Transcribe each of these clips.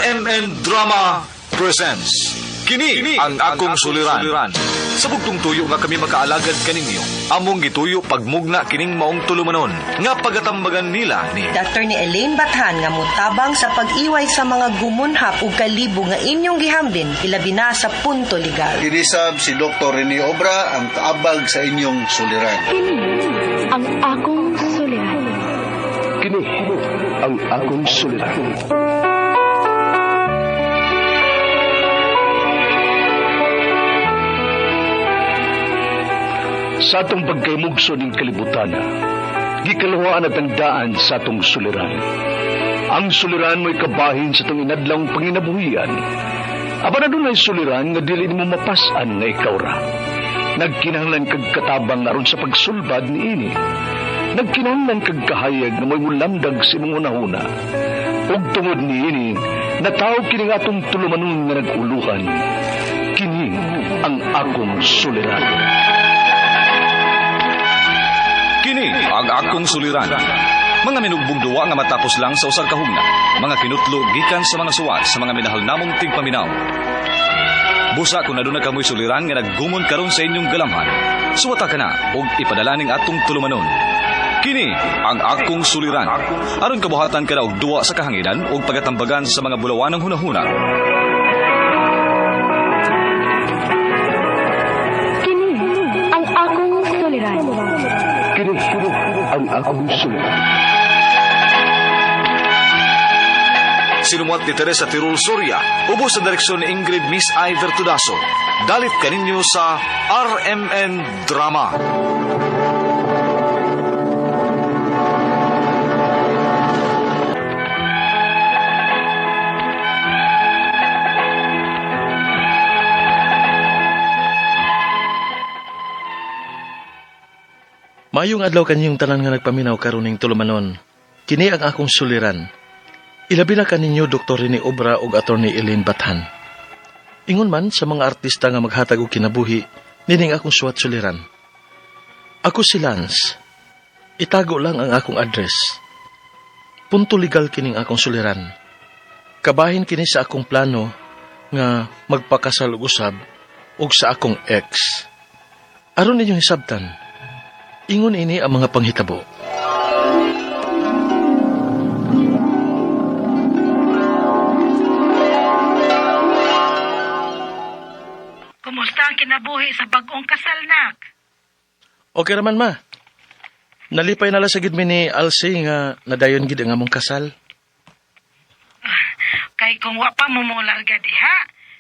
RMN Drama presents Kini ang akong suliran. Sa bugtong tuyo nga kami makaalagad kaninyo, among gituyo pagmugna kining maong tulumanon nga pagatambagan nila ni Dr. ni Elaine Bathan nga mutabang sa pag-iway sa mga gumunhap ug kalibo nga inyong gihambin ilabi na sa punto legal. Kinisab si Dr. Rene Obra ang kaabag sa inyong suliran. Kini ang akong suliran. Kini ang akong suliran. Sa atong pagkaymugso ning kalibutan, gikaluhaan at ang daan sa atong suliran. Ang suliran mo'y kabahin sa atong inadlawng panginabuhian. Apan adunay suliran nga dili nimo mapas-an nga ikaw ra. Nagkinahanglan kag katabang aron sa pagsulbad niini. Nagkinahanglan kag kahayag nga mo'y mulamdag sa imong hunahuna. Ug tungod niini, nataw kini nga atong tulumanon nga nag-uluhan. Kini ang akong suliran. Kini ang akong suliran. Mga minugbong duwa nga matapos lang sa usag kahugna. Mga kinutlo gikan sa mga suwat sa mga minahal namong tigpaminaw. Busa kung aduna kamoy suliran nga naggumon karon sa inyong galamhan, suwata ka na og ipadala ning atong tulumanon. Kini ang akong suliran. Aron kabuhatan ka na og duwa sa kahanginan og pagatambagan sa mga bulawanang hunahuna. Kini ang akong suliran. Kini ang akong suliran. Sinumuat ni Teresa Tirul Soria, ubos sa direksyon ni Ingrid Miss I. Vertudaso. Dalit kaninyo sa RMN Drama. Mayong adlaw kanyong tanan nga nagpaminaw karon ning tulumanon. Kini ang akong suliran. Ilabi na kaninyo Dr. Rene Obra ug Attorney Elaine Bathan. Ingon man sa mga artista nga maghatag og kinabuhi, nining akong suwat suliran. Ako si Lance. Itago lang ang akong address. Punto legal kining akong suliran. Kabahin kini sa akong plano nga magpakasal og usab ug sa akong ex. Aron ninyong hisabtan, ingon ini ang mga panghitabo. Kumusta ang kinabuhi sa bagong kasal, nak? Okay raman ma. Nalipay na lang sa gid mi ni Alcy nga nadayon gid ang among kasal. Kay kung wa pa mo molarga diha,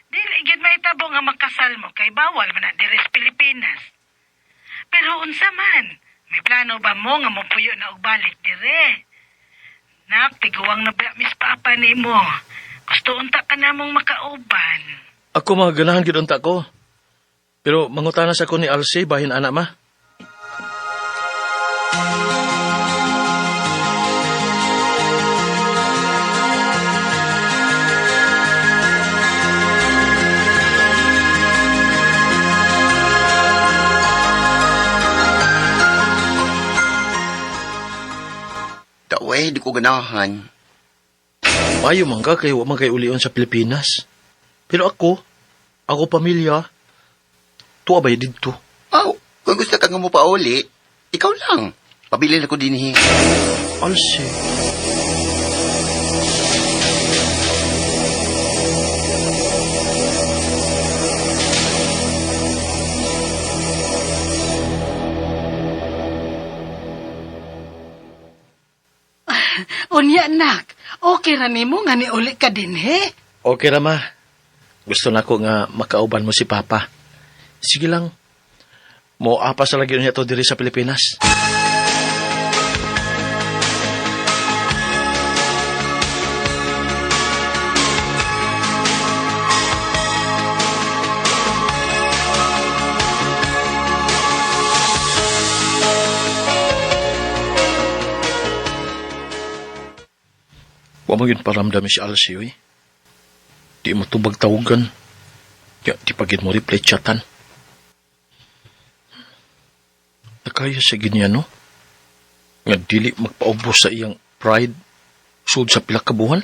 dili gid mahitabo nga makasal mo kay bawal man na diri sa Pilipinas. Pero unsa man, may plano ba mo nga mopuyo na og balik dire? Nak, tiguang na ba mis papa nimo? Gusto unta ka namong makauban. Ako mga ganahan gid unta ko. Pero mangutana sa ko ni Alcy bahin ana ma. Dawe, di ko ganahan. Ayo man ka kay wa man kay ulion sa Pilipinas. Pero ako, ako pamilya, tuwa ba didto? Aw, kung gusto ka nga mo pauli, ikaw lang. Pabilin ako dinhi. Alcy. Unya, nak, okay ra nimo nga niuli ka dinhi? Okay ra ma. Gusto na ko nga makauban mo si Papa. Sige lang. Moapa sa lagi niya to diri sa Pilipinas. Wa man yun paramdam si Alcy, oy. Di mo tubag tawagan. Ya, di pagid mo reply chatan. Nakaya sa ganyan, no? Nga dili magpaubos sa iyang pride sud sa pila ka buwan.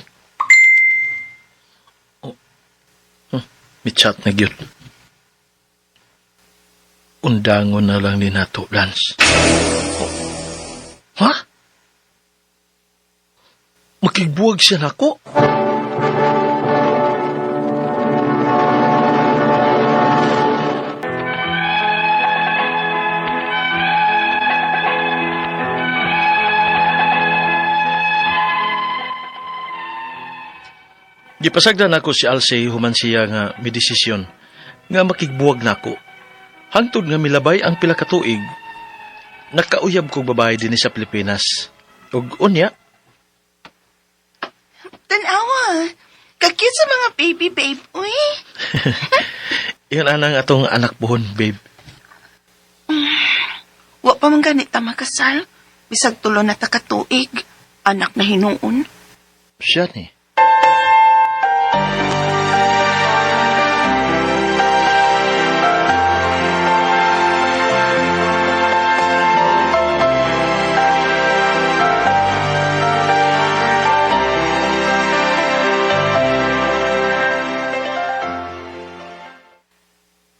Mi-chat na gyud. Undangon na lang ni nato, Lance. Oh. Ha? Makigbuwag siya nako? Gipasagdan ako si Alsey human siya nga may desisyon nga makigbuwag nako. Hangtod nga milabay ang pila ka tuig, nakauyab kog babae dinhi sa Pilipinas. Ug unya, Tanawa, kakit sa mga baby babe, uy. iyon anang atong anak buhon, babe. Wa pa man ganit ta makasal. Bisag tulo na ta katuig. Anak na hinuon. Siya ni.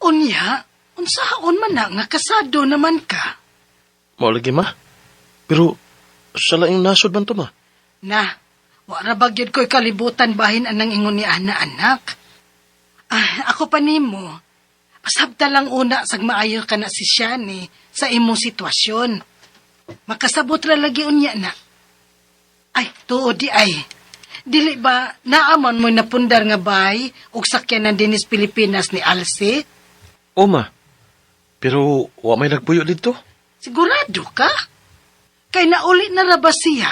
Unya, unsaon man na nga kasado naman ka. Mao lagi ma. Pero sa laing nasod man to ma. Na, wala ba gyud ko'y kalibutan bahin anang ingon ni ana anak. Ah, ako pa nimo. Pasabta lang una sag maayo ka na si Shani sa imong sitwasyon. Makasabot ra lagi unya na. Ay, tuod di ay. Dili ba naaman mo napundar nga bay og sakyanan dinis Pilipinas ni Alce? O ma. Pero wa may nagpuyo didto. Sigurado ka? Kay nauli na ra ba siya?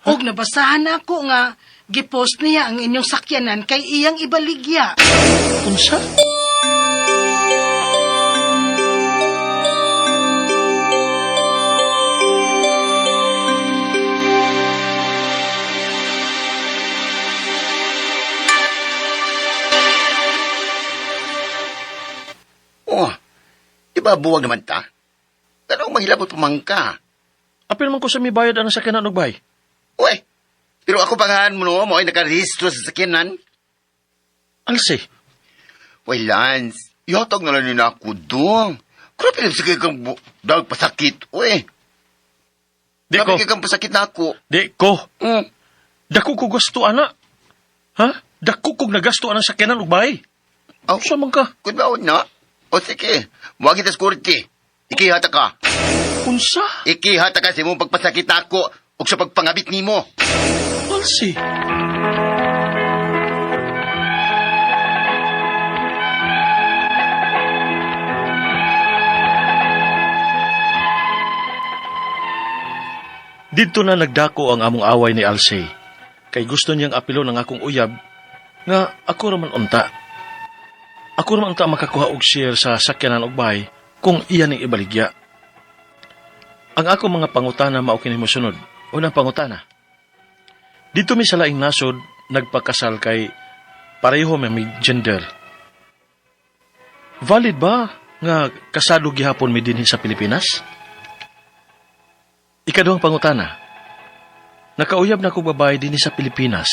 Og nabasahan na ako nga gipost niya ang inyong sakyanan kay iyang ibaligya. Unsa? Oh, di ba buwag naman ta? Ganong mahilabot pamangka. Apil man ko sa mibayad ang sakyanan og bay. Uy, pero ako pangahan mo no, mo ay nakarehistro sa sakyanan. Alsi, Uy, Lance, yatag na lang nila ako doon. Grabe lang sige kang dag pasakit, uy. Di ko. Grabe kang pasakit na ako. Di ko. Mm. Dako ko gusto ana. Ha? Dako kog nagasto anang sakyanan og bay. Aw, Unsa man ka? Kung ba na? O sige, wag kita sa kurti. Ikihata ka. Unsa? Ikihata ka sa imong pagpasakit na ako o sa pagpangabit nimo. Alsi. Didto na nagdako ang among away ni Alsey. Kay gusto niyang apilon ang akong uyab nga ako raman unta. Ako raman unta makakuha og share sa sakyanan og bahay kung iya ning ibaligya. Ang ako mga pangutana mao kini mosunod. Unang pangutana. Dito mi sa laing nasod nagpakasal kay pareho may may gender. Valid ba nga kasado gihapon mi dinhi sa Pilipinas? Ikaduhang pangutana. Nakauyab na ko babae dinhi sa Pilipinas.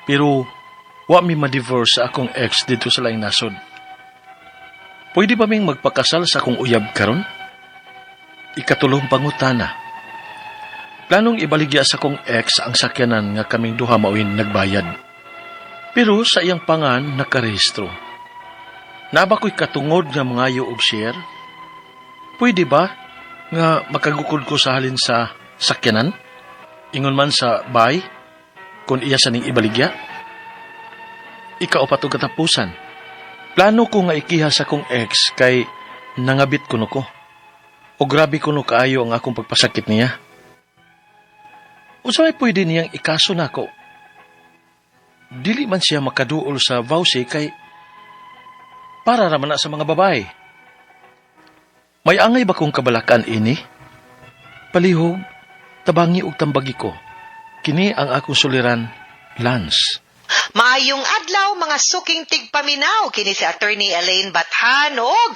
Pero wa mi ma-divorce sa akong ex dito sa laing nasod. Pwede ba ming magpakasal sa akong uyab karon? Ikatulong pangutana. Planong ibaligya sa akong ex ang sakyanan nga kaming duha mao'y nagbayad. Pero sa iyang pangan nakarehistro. Naa ba ko'y katungod nga mangayo og share? Pwede ba nga makagukod ko sa halin sa sakyanan? Ingon man sa bay, kung iya sa ning ibaligya? Ikaupat og katapusan. Plano ko nga ikiha sa akong ex kay nangabit kuno ko. O grabe kuno kaayo ang akong pagpasakit niya. Unsa may pwede niyang ikaso nako? Dili man siya makaduol sa VAWC kay para raman na sa mga babae. May angay ba kong kabalakan ini? Palihog, tabangi og tambagi ko. Kini ang akong suliran, Lance. Maayong adlaw mga suking tigpaminaw kini si Attorney Elaine Bathan og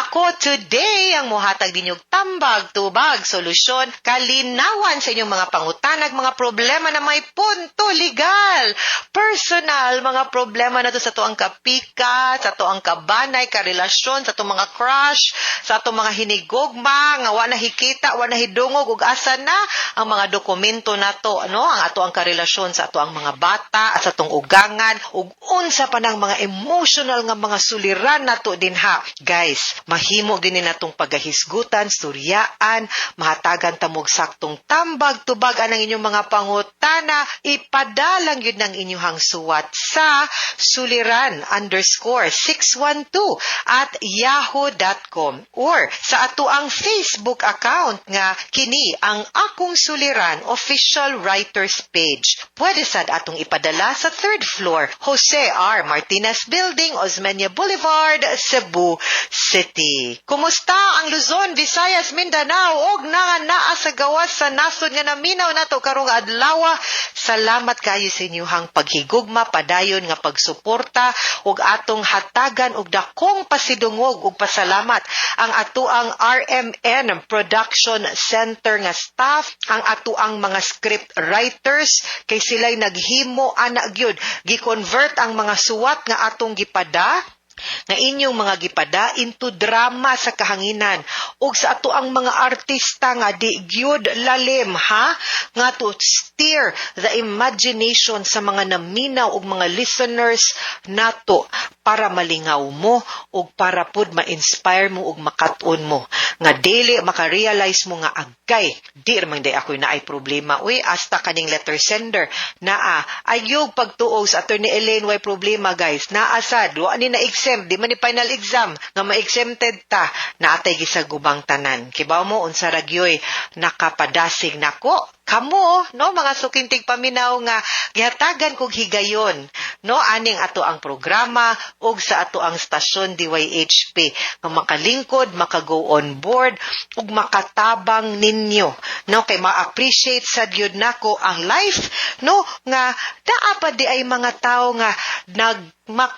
ako today ang mohatag ninyong tambag, tubag, solusyon, kalinawan sa inyong mga pangutanag, mga problema na may punto legal. Personal mga problema nato sa atoang kapika, sa atoang kabanay, karelasyon, sa atong mga crush, sa atong mga hinigugma nga wa na hikita, wa na hidungog ug asa na ang mga dokumento nato, no? Ang atoang karelasyon sa atoang mga bata, sa atong ugangan, ug unsa pa nang mga emotional nga mga suliran nato dinha. Guys, mahimo gini natong pagahisgutan, suryaan, mahatagan ta mo'g saktong tambag tubag anang inyong mga pangutana, ipadalang yun ng inyong suwat sa suliran_612@yahoo.com or sa atoang Facebook account nga kini ang Akong Suliran Official Writers Page. Pwede sad atong ipadala sa third floor, Jose R. Martinez Building, Osmeña Boulevard, Cebu City. Kumusta ang Luzon, Visayas, Mindanao og nga naa sa gawas sa nasod nga naminaw nato karong adlaw? Salamat kayo sa inyong paghigugma, padayon nga pagsuporta ug atong hatagan og dakong pasidungog ug pasalamat ang atoang RMN Production Center nga staff, ang atoang mga script writers kay sila'y naghimo ana gyud, gi-convert ang mga suwat nga atong gipada, nga inyong mga gipada into drama sa kahanginan, ug sa atoang mga artista nga di gyud lalim ha nga to steer the imagination sa mga naminaw ug mga listeners nato para malingaw mo ug para pud ma-inspire mo ug makat-on mo nga dili maka-realize mo nga agay di man day ako'y naay problema, uy. Hasta kaning letter sender naa ayog pagtuo sa Attorney Elaine, way problema, guys. Naa sad, wa ni na exempt, di man ni final exam nga ma-exempted ta. Naatay gisagubang tanan. Kibaw mo unsa ra gyoy nakapadasig nako? Kamo, no, mga suking tigpaminaw nga gihatagan kog higayon, no, aning ato ang programa ug sa ato ang stasyon DYHP nga makalingkod, makago on board ug makatabang ninyo, no, kay ma-appreciate sad gyud nako ang life, no, nga naa pa di ay mga tawo nga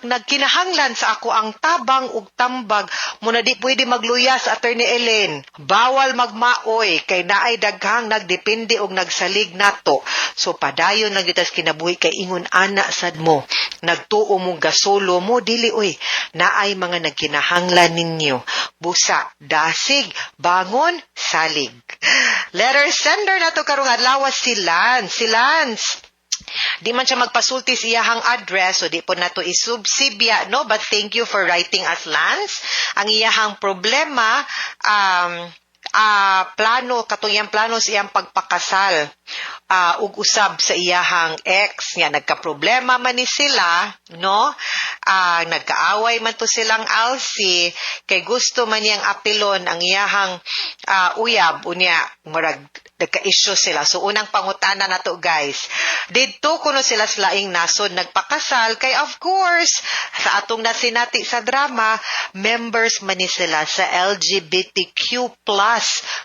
nagkinahanglan sa ako ang tabang ug tambag mo na di pwede magluya sa Attorney Ellen. Bawal magmaoy kay naay daghang nagdepende og nagsalig nato. So padayon lang gyud tas kinabuhi kay ingon ana sad mo. Nagtuo mong gasolo mo, dili oy. Naay mga nagkinahanglan ninyo. Busa, dasig, bangon, salig. Letter sender nato karong adlaw si Lance. Si Lance, di man siya magpasulti sa iyahang address, so di po nato isubsibya, no? But thank you for writing us, Lance. Ang iyahang problema, plano, katong iyang plano sa iyang pagpakasal ug usab sa iyahang ex nga nagka-problema man ni sila, no? Nagkaaway man to silang Alsi kay gusto man niyang apilon ang iyahang uyab, unya murag nagka-issue sila. So unang pangutana nato, guys, didto kuno sila sa laing nasod nagpakasal kay of course sa atong nasinati sa drama, members man ni sila sa LGBTQ+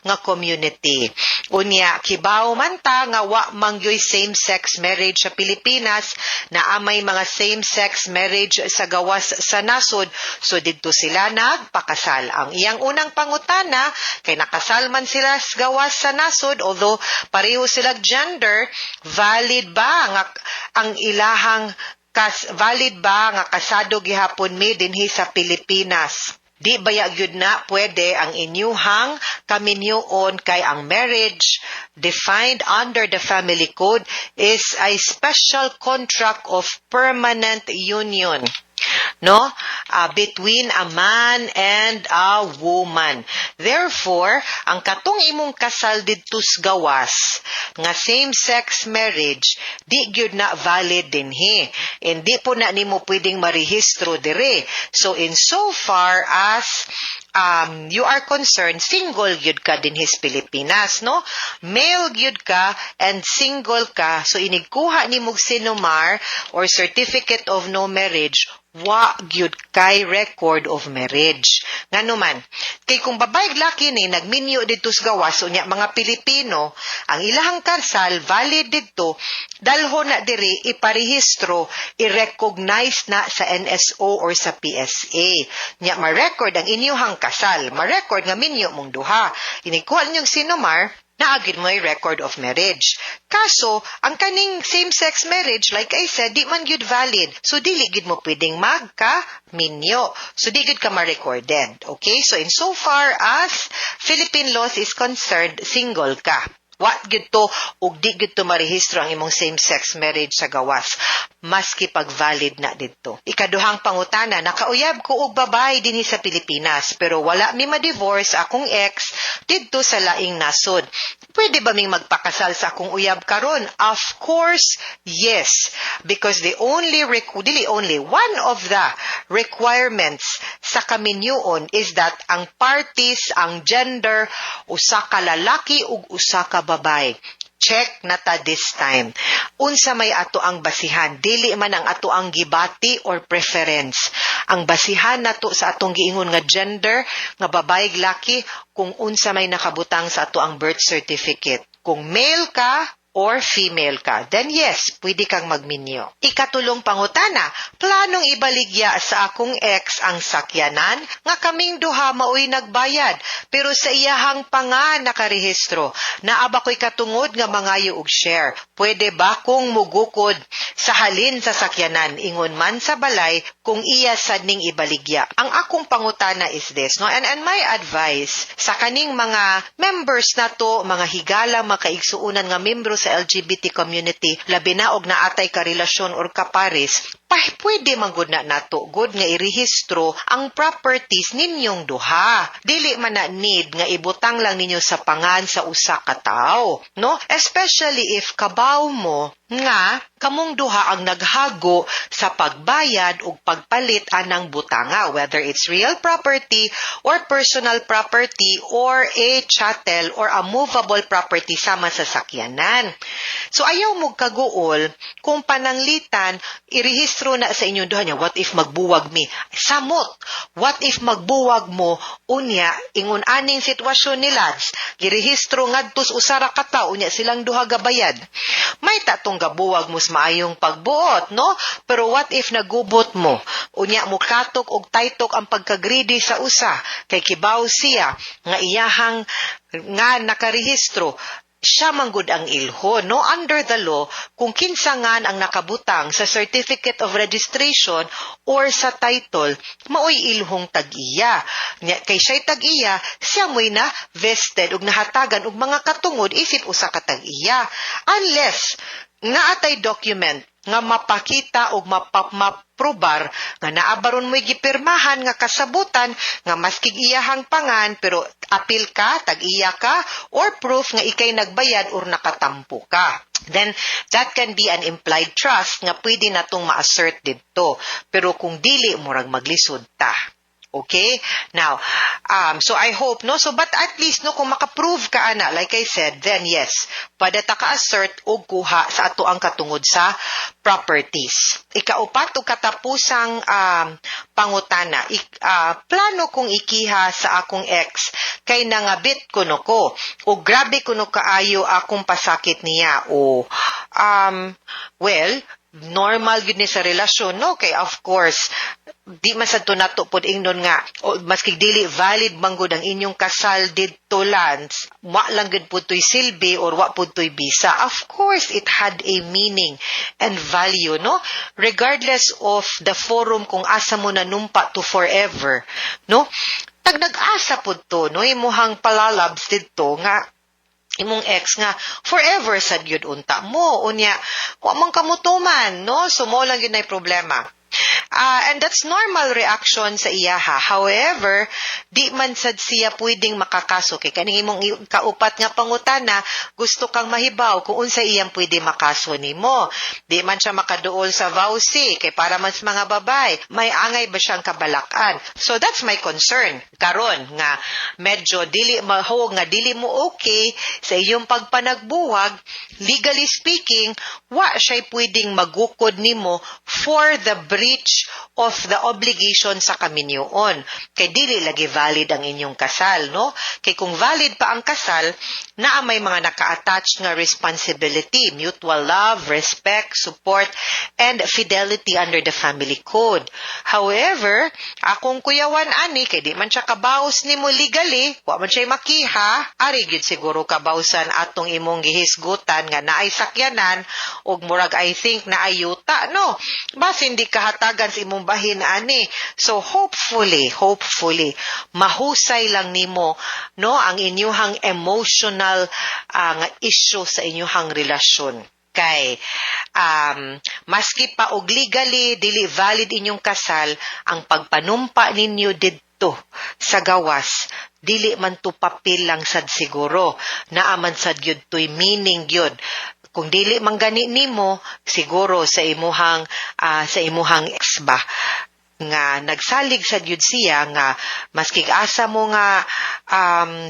nga community. Unya kibaw man ta nga wa mangyoy same-sex marriage sa Pilipinas, na may mga same-sex marriage sa gawas sa nasod. So didto sila nagpakasal. Ang iyang unang pangutana, kay nakasal man sila sa gawas sa nasod, although pareho sila gender, valid ba nga ang ilahang kas valid ba nga kasado gihapon mi dinhi sa Pilipinas? Di baya gyud na pwede ang inyuhang kaminyoon kay ang marriage defined under the family code is a special contract of permanent union, no, between a man and a woman. Therefore, ang katong imong kasal didto sa gawas nga same-sex marriage, di gyud na valid dinhi. Hindi po na nimo pwedeng marehistro dire. So in so far as you are concerned, single gyud ka dinhi sa Pilipinas, no? Male gyud ka and single ka. So inigkuha nimo CENOMAR or certificate of no marriage, wa gyud kay record of marriage. Ngano man, kay kung babae laki ni nagminyo didto sa gawas, unya mga Pilipino, ang ilahang kasal valid didto, dalho na diri, iparehistro, i-recognize na sa NSO or sa PSA. Nya ma-record ang inyuhang kasal, ma-record nga minyo mong duha. Inigkuha ninyong CENOMAR, Naa gyud mo'y record of marriage. Kaso, ang kaning same-sex marriage, like I said, di man gyud valid. So, dili gyud mo pwedeng magka-minyo. So, di gyud ka ma-recorded. Okay? So, in so far as Philippine laws is concerned, single ka. Wa gyud to ug di gyud to marehistro ang imong same-sex marriage sa gawas maski pag valid na didto. Ikaduhang pangutana, nakauyab ko og babae dinhi sa Pilipinas pero wala mi ma-divorce akong ex didto sa laing nasod. Pwede ba ming magpakasal sa akong uyab karon? Of course, yes. Because the only dili only one of the requirements sa kaminyuon is that ang parties, ang gender, usa ka lalaki ug usa ka babae. Check na ta this time. Unsa may ato ang basihan? Dili man ang ato ang gibati or preference. Ang basihan nato sa atong giingon nga gender, nga babae, laki, kung unsa may nakabutang sa ato ang birth certificate. Kung male ka or female ka, then yes, pwede kang magminyo. Ikatulong pangutana, planong ibaligya sa akong ex ang sakyanan nga kaming duha maoy nagbayad, pero sa iyahang panga nakarehistro. Naa ba ko'y katungod nga mangayo og share? Pwede ba kong mugukod sa halin sa sakyanan ingon man sa balay kung iya sad ning ibaligya? Ang akong pangutana is this, no? And my advice sa kaning mga members nato, mga higala, makaigsuunan nga membro sa LGBT community, labi na og naatay karelasyon or kapares, pa pwede man gud na nato gud nga irehistro ang properties ninyong duha. Dili man na need nga ibutang lang ninyo sa pangan sa usa ka tawo, no? Especially if kabaw mo nga kamong duha ang naghago sa pagbayad ug pagpalit anang butanga, whether it's real property or personal property or a chattel or a movable property sama sa sakyanan. So ayaw mo kaguol kung pananglitan irehistro na sa inyong duha niya. What if magbuwag mi? Samot. What if magbuwag mo, unya ingon aning sitwasyon ni Lance, girehistro ngadto sa usa ra ka tawo, unya silang duha gabayad. May tatong gabuwag mo sa maayong pagbuot, no? Pero what if nagubot mo? Unya mo katok og taytok ang pagka-greedy sa usa kay kibaw siya nga iyahang nga nakarehistro, siya manggod ang ilho, no? Under the law, kung kinsa nga ang nakabutang sa certificate of registration or sa title, maoy ilhong tag-iya. Nya kay siya'y tag-iya, siya mo'y na vested ug nahatagan og mga katungod isip usa ka tag-iya. Unless naatay document nga mapakita og maprobar nga naa baron mo'y gipirmahan nga kasabutan nga maskig iyahang pangan pero apil ka, tag-iya ka, or proof nga ikay nagbayad or nakatampo ka. Then, that can be an implied trust nga pwede natong ma-assert didto. Pero kung dili, murag maglisod ta. Okay? Now, so I hope, no? So, but at least, no, kung makaprove ka, ana, like I said, then yes, pwede ta ka-assert og kuha sa ato ang katungod sa properties. Ikaupat o katapusang pangutana, plano kong ikiha sa akong ex kay nangabit kuno ko o grabe kuno kaayo akong pasakit niya o well, normal gyud ni sa relasyon, no? Kay of course di man sad to nato pod ingnon nga o maski dili valid man gud ang inyong kasal didto, Lance, wa lang gud pud to'y silbi or wa pud to'y bisa. Of course it had a meaning and value, no, regardless of the forum kung asa mo nanumpa to forever, no? Tag nag-asa pud to, no, imuhang palalabs didto nga imong ex nga forever sad gyud unta mo, unya wa man kamutuman, no? So mo lang gyud nay problema. And that's normal reaction sa iyaha. However, di man sad siya pwedeng makakaso kay kaning imong kaupat nga pangutana, gusto kang mahibaw kung unsa iyang pwede makaso nimo. Di man siya makaduol sa VAWC kay para man sa mga babay, may angay ba siyang kabalakan? So that's my concern karon nga medyo dili mahog nga dili mo okay sa iyong pagpanagbuwag. Legally speaking, wa siya pwedeng magukod nimo for the breach of the obligation sa kaminyoon. Kay dili lagi valid ang inyong kasal, no? Kay kung valid pa ang kasal, Naa may mga naka-attach nga responsibility, mutual love, respect, support, and fidelity under the family code. However, akong kuyawan ani, kay di man siya kabaos nimo legally, wa man siya makiha, ari gyud siguro kabawsan atong imong gihisgutan nga naay sakyanan ug murag I think naay yuta, no? Basin di kahatagan sa imong bahin ani. So hopefully, hopefully, mahusay lang nimo, no, ang inyuhang emotional nga issue sa inyuhang relasyon kay maski pa og legally dili valid inyong kasal, ang pagpanumpa ninyo didto sa gawas, dili man to papel lang sad siguro, naa man sad gyud to'y meaning gyud. Kung dili man gani nimo, siguro sa imuhang ex ba nga nagsalig sa gyud siya nga maski asa mo nga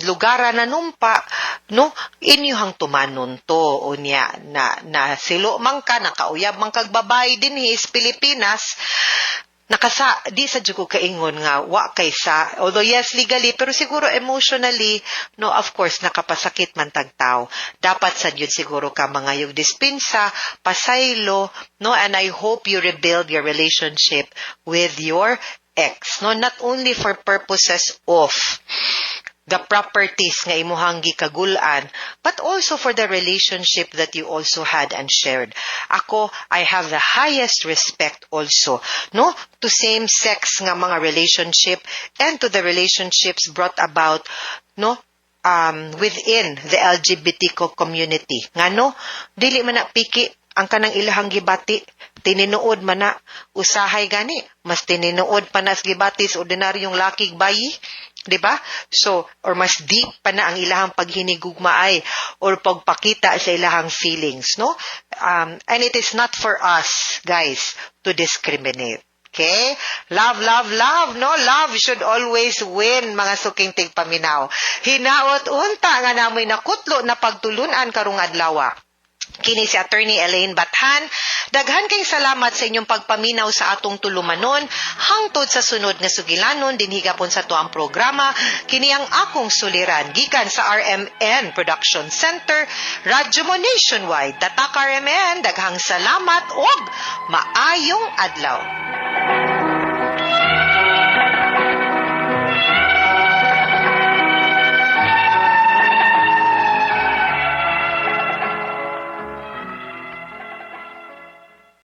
lugara na numpa, no, inyuhang tumanon to. Unya na na silo man ka, nakauyab man kag babae dinhi sa Pilipinas, nakasa di sa jud ko kaingon nga wa kay sa, although yes, legally, pero siguro emotionally, no, of course nakapasakit man tag tao. Dapat sa jud siguro ka mangayog dispensa, pasaylo, no? And I hope you rebuild your relationship with your ex, no, not only for purposes of the properties nga imuhang gikagul-an, but also for the relationship that you also had and shared. Ako, I have the highest respect also, no, to same-sex nga mga relationship and to the relationships brought about, no, within the LGBT community. Ngano, dili man na piki ang kanang ilahang gibati, tininuod man na, usahay gani, mas tininuod pa na sa gibati sa ordinaryong lakig bayi, di ba? So, or mas deep pa na ang ilahang paghinigugmaay or pagpakita sa ilahang feelings, no? And it is not for us, guys, to discriminate. Okay? Love, love, love, no? Love should always win, mga suking tigpaminaw. Hinaot unta nga namoy nakutlo na pagtulunan karong adlaw. Kini si Attorney Elaine Bathan. Daghan kay salamat sa inyong pagpaminaw sa atong tulumanon hangtod sa sunod nga sugilanon dinhi gapon sa tuang programa, kini ang akong suliran, gikan sa RMN Production Center, Radyo Mo Nationwide. Tatak RMN, daghang salamat og maayong adlaw.